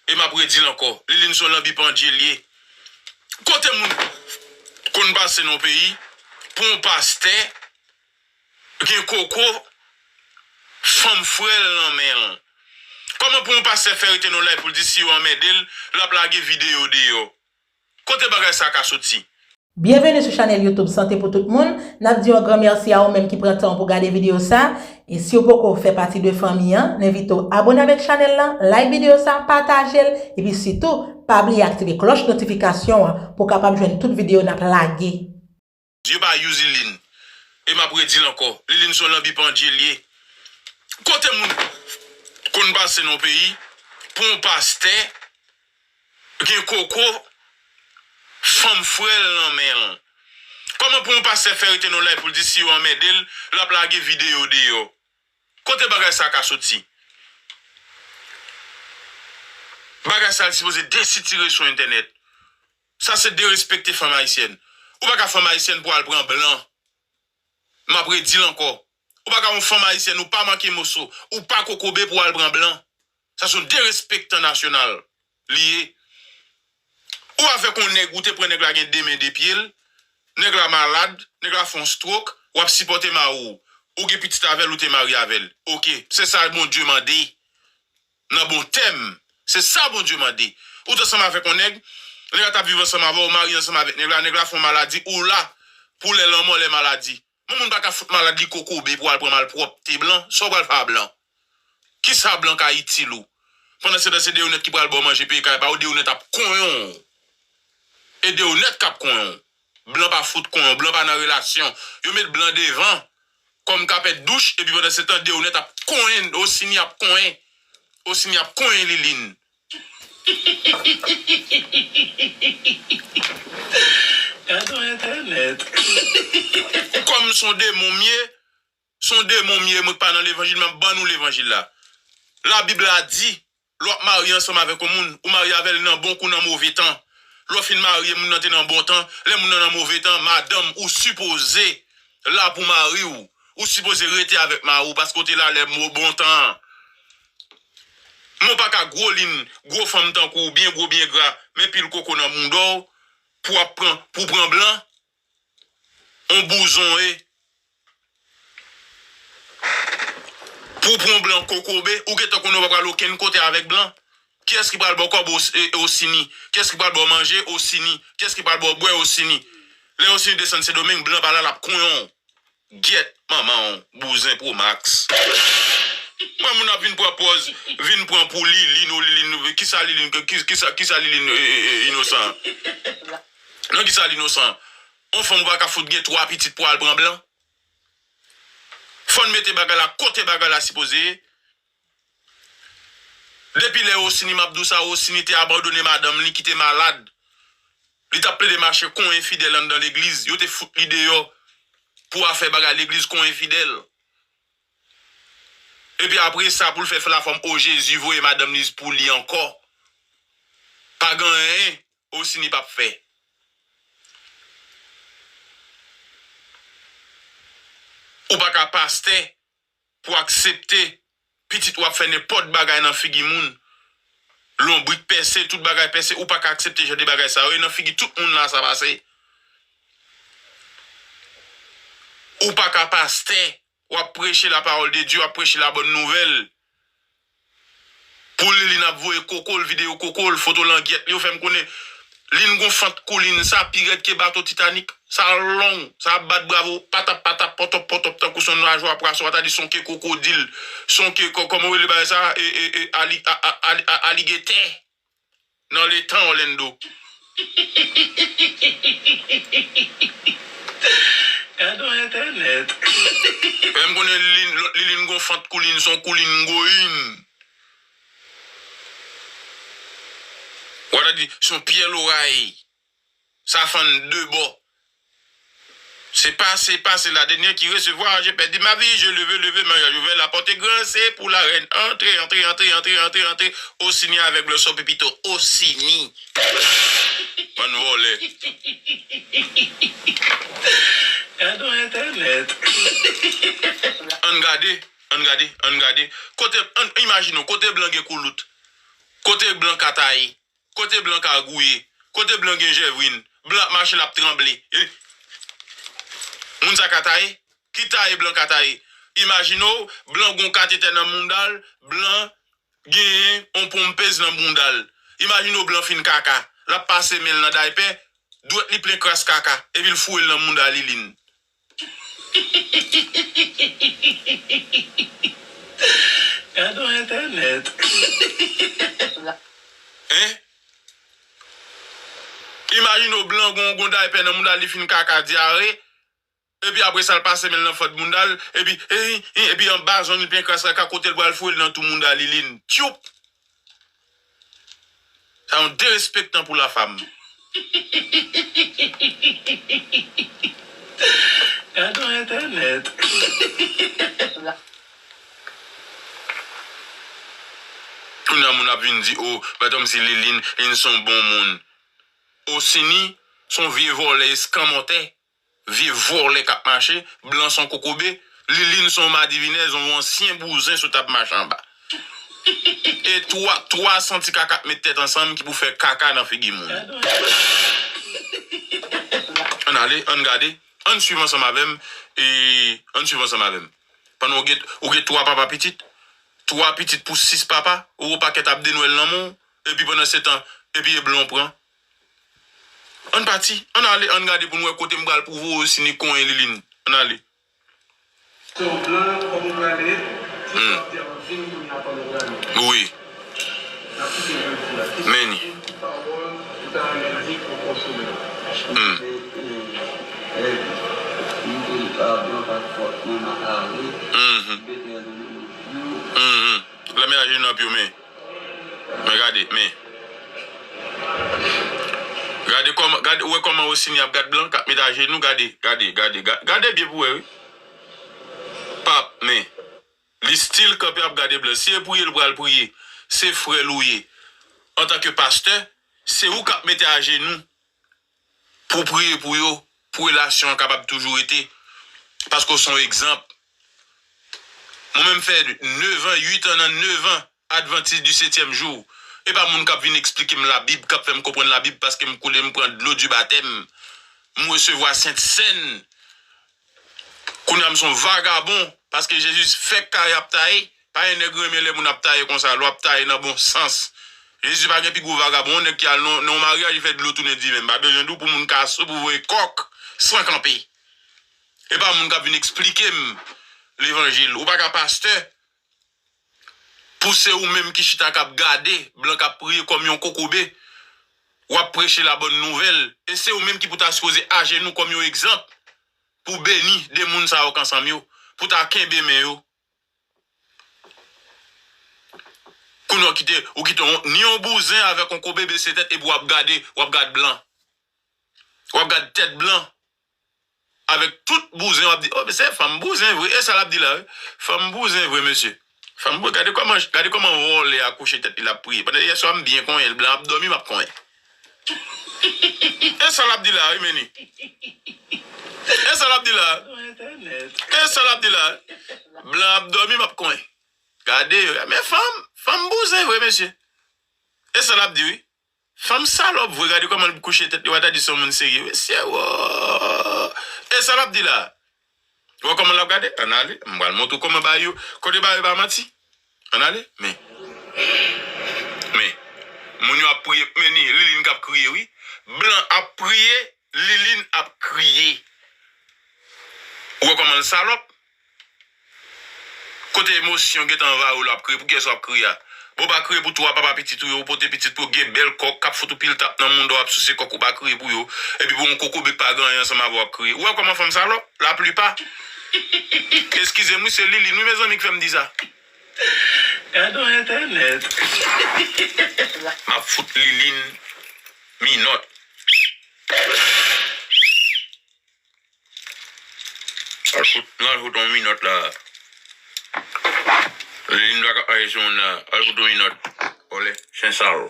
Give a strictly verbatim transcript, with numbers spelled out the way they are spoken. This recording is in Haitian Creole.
E m ap redi l ankò, Liline se yon lanbi pandye l ye. Kote moun konn pase nan yon peyi pou yon pastè gen koko fanm frè l nan men l? Kòman pou yon pastè fè rete nan yon live pou l di si yo anmède l, l ap lage videyo deyò? Kote bagay sa ka soti? Byenveni sou chanèl YouTube Sante pou tout moun. N ap di yon gran mèsi a ou menm ki pran tan w pou gade videyo sa. E si w poko fè pati de fanmi an, n envite w abone avèk chanèl lan, like videyo sa, pataje l, epi sitou, pa bliye aktive klòch notifikasyon an pou w kapab jwenn tout videyo n ap lage. Dye pa use Liline. E m ap redi l ankò, Liline se yon lanbi pandye l ye. Kote moun konn pase nan yon peyi pou yon pastè gen koko fanm frè l nan men l? Kòman pou yon pastè fè rete nan yon live pou l di si yo anmède l, l ap lage videyo deyò? Kote bagay sa ka soti? Bagay sa sipoze desitire sou entènèt. Sa se derespekte fanm ayisyèn. Ou pa ka fanm ayisyèn pou al pran blan. M ap redi l ankò. Ou pa ka yon fanm ayisyèn, ou pa manke moso, ou pa kokobe pou al pran blan. Sa se yon derespektan nasyonal li ye. Ou avèk yon nèg, ou te pran nèg la gen de men de pye l, nèg la malad, nèg la fè yon stroke, w ap sipòte mari w. Ou gen pitit avè l, ou te marye avè l. Oke, se sa Bondye mande. Nan bon tèm, se sa Bondye mande. Ou t ansanm avèk yon nèg, nèg la t ap viv ansanm avè w, ou marye ansanm avèk nèg la, nèg la fè yon maladi, ou la pou lè lanmò, lè maladi. Yon moun pa ka fout malad li kokobe pou al pran malpwòpte blan, sa w pral fè a blan? Kisa blan ka itil ou? Pandansetan se deyonèt ki pral ba w manje peye kay pa w, deyonèt ap konyen w. E deyonèt k ap konyen w. Blan pa fout konyen w, blan pa nan relasyon. Yo met blan devan kòm kapèt douch, epi pandansetan deyonèt ap konyen, Osini ap konyen. Osini ap konyen Liline. Gadon entènèt. Kòm se yon demon m ye, se yon demon m ye, mwen k pa nan levanjil, m ap ban nou levanjil la. Labib la di, lè w ap marye ansanm avèk yon moun, ou marye avè l nan bon kou nan move tan. Lè w fin marye, moun nan te nan bon tan, lè moun nan nan move tan, madanm, ou sipoze la pou mari w. Ou sipoze rete avèk mari w, paske w te la lè mo bon tan an. Men w pa ka gwo lin, gwo fanm tankou w, byen gwo, byen gra, men pil koko nan bounda w, pou w ap pran, pou w pran blan. On bouzon e. Pou w pran blan kokobe, ou gentan konnen w pa pral okenn kote avèk blan. Kiyès ki pral ba w kòb? Os- e- Osini. Kiyès ki pral ba w manje? Osini. Kiyès ki pral ba w bwè? Osini. Lè Osini desann Sendomeng, blan pa la, l ap konyen w. Gyèt manman w, bouzen Pro Max. Mwen moun ap vin pran pòz, vin pran pou Liline, o Liline, kisa Liline, ki- kisa, kisa Liline e- e- e- inosan? Non, kisa l inosan? On fanm ou pa ka fout gen twa pitit pou al pran blan? Fò n mete bagay la kote bagay la sipoze ye. Depi lè Osini, m ap di w sa, Osini te abandone madanm li ki te malad. Li t ap plede mache kon enfidèl anndan legliz. Yo te fout li deyò pou afè bagay legliz kon enfidèl. Epi apre sa, pou l fè lafòm, o Jezi voye madanm li pou li ankò. Pa gen anyen Osini p ap fè. Ou pa ka pastè pou aksepte pitit ou ap fè nenpòt bagay nan figi moun. Lonbrik pèse, tout bagay pèse, ou pa ka aksepte jan de bagay sa yo. E nan figi tout moun la sa pase. Ou pa ka pastè, w ap preche la parole de Dieu, w ap preche la bonne nouvelle. Pou Liline ap voye koko l, videyo koko l, foto langyèt li, yo fè m konnen Liline gon fant kou Liline sa pi rèd ke bato Titanic. Sa long, sa ap bat bravo, patap, patap, pòtòp, pòtòp, tankou se yon najwa pwason, atadi se yon ke kwokodil, se yon ke, kò- kòman yo rele bagay sa, e, e, e, ali- a- a- ali- a- aligetè. Nan letan Orlando. Gadon entènèt. Menm konnen Liline, Liline gon fant kou Liline, se yon kou Liline goyin. Ou atadi se yon pyè loray. Sa fann de bò. Se pase, pase, la dènyè ki resevwa, je pèdi ma vi, je leve, leve, maryaj ouvè, la pòt e gran, se pou la rèn. Antre, antre, antre, antre, antre, antre, Osini avèk Blòsò Pepito, Osini. Bann vòlè. Gadon entènèt. Ann gade, ann gade, ann gade. Kote, ann imajine w, kote blan gen koulout. Kote blan ka taye? Kote blan ka gouye? Kote blan gen jèvrin? Blan ap mache, l ap tranble. E, moun sa ka taye? Ki taye blan ka taye? Imajine w, blan gon katetè nan mounda l, blan genyen on ponpez nan mounda l. Imajine w, blan fin kaka, l ap pase men l nan daypè, dwèt li plen kras kaka, epi l foure l nan mounda Lilin. Gade yon entènèt. Hein? Imajine w, blan gon, gon daypè nan mounda l, li fin kaka dyare, epi apre sa, l pase men l nan fant mounda l, epi, epi, epi anba zòn li plen kras kaka, kote l pral foure l nan tou mounda Lilin. Tchoup! Sa yon derespektan pou lafam. Gade yon entènèt. Kounye a moun ap vin di, o, mwen tanm si Lilin, Lilin se yon bon moun. Osini se yon vye vòlè eskanmòtè, vye vòlè k ap mache, blan se yon kokobe, Lilin se yon madivinèz, yon ansyen bouzen sot ap mache anba. E twa, twa santi kaka k met tèt ansanm ki pou fè kaka nan figi moun. Ann ale, ann gade, ann swiv ansanm avè m, e ann swiv ansanm avè m. Pandan w gen, ou gen twa papa pitit, twa pitit pou sis papa, ou pakèt ap denwèl nan men w, epi pandan se tan, epi e blan w pran. Ann pati, ann ale, ann gade pou n wè kote m pral pou voye Osini konyen Lilin. Ann ale. Wi. Men ni. Hmm. Hmm. Lame ajenou ap yo men. Men gade, men. Gade kòman, gade, ou wè kòman Osini ap gad blan k ap met ajenou, gade, gade, gade, gade, gade byen pou wè, wi. Pap, men. Li still kanpe ap gade blan. Si e priye l pral priye, se frè l ou ye. Antanke pastè, se ou k ap mete ajenou pou w priye pou yo, pou relasyon an kapab toujou rete. Paske w se yon egzanp. Mwen menm fè nèf an, uit an nan nèf an, Adventiste du septième jour. E pa moun k ap vin eksplike m Labib, k ap fè m konprann Labib paske m koule, m pran dlo di batèm. M resevwa Sent Sèn. Kounye a m se yon vagabon, paske Jezi fè kay ap taye. Pa gen nèg renmen lè moun ap taye konsa, lè w ap taye nan bon sans. Jezi pa gen pi gwo vagabon, yon nèg ki al nan, nan yon maryaj, li fè dlo tounen diven. M pa bezwen di w pou moun ka sou, pou voye kòk, san kanpe. E pa moun k ap vin eksplike m levanjil. Ou pa ka pastè, pou se ou menm ki chita k ap gade blan k ap priye kòm yon kokobe, w ap preche la bòn nouvèl, e se ou menm ki pou ta sipoze ajenou kòm yon egzanp pou beni de moun sa yo k ansanm yo, pou ta kenbe men yo. Kounye a w kite, ou kite yon, ni yon bouzen avèk yon kobe bese tèt epi w ap gade, w ap gad blan. W ap gad tèt blan. Avèk tout bouzen, w ap di, o, se fanm bouzen vre. E sa l ap di la, wi. Fanm bouzen vre, mesye. Fanm bouzen, gade kòman, gade kòman vòlè a kouche tèt li, l ap priye. Pandan yè swa, m byen konyen l, blan ap dòmi, m ap konyen. E sa l ap di la, wi, men ni. E sa l ap di la. E sa l ap di la. Blan ap dòmi, m ap konyen. Gade yo. Men fanm, fanm bouzen vre, mesye. E sa l ap di, wi. Fanm salòp vre, gade kòman l kouche tèt li, w a ta di se yon moun serye. Mesye, wo! E sa l ap di la? Ou wè kòman l ap gade? Ann ale, m pral montre w kòman bagay yo, kote bagay yo pa manti. Ann ale, men. Men. Moun yo ap priye, men ni Lilin k ap kriye, wi. Blan ap priye, Lilin ap kriye. Ou wè kòman l salòp? Kote emosyon gentan anvayi w, l ap kriye. Pou kiyès w ap kriye a? Bon, w pa kriye pou twa papa pitit ou yo, ou pote pitit pou yo, gen bèl kòk k ap fout ou pil tap nan mounda, w ap souse kòk, ou pa kriye pou yo. Epi pou yon kokobe k pa gen anyen ansanm avè w, w ap kriye. Ou wè kòman fanm salòp? Laplipa. Eskize m, wi, se Lilin, wi, mezanmi, k fè m di sa. Gade yon entènèt. M ap fout Lilin minòt. Al fout, al fout yon minòt la. Lilin pa ka aji sou moun la. Al fout yon minòt. Vòlè, chen sal.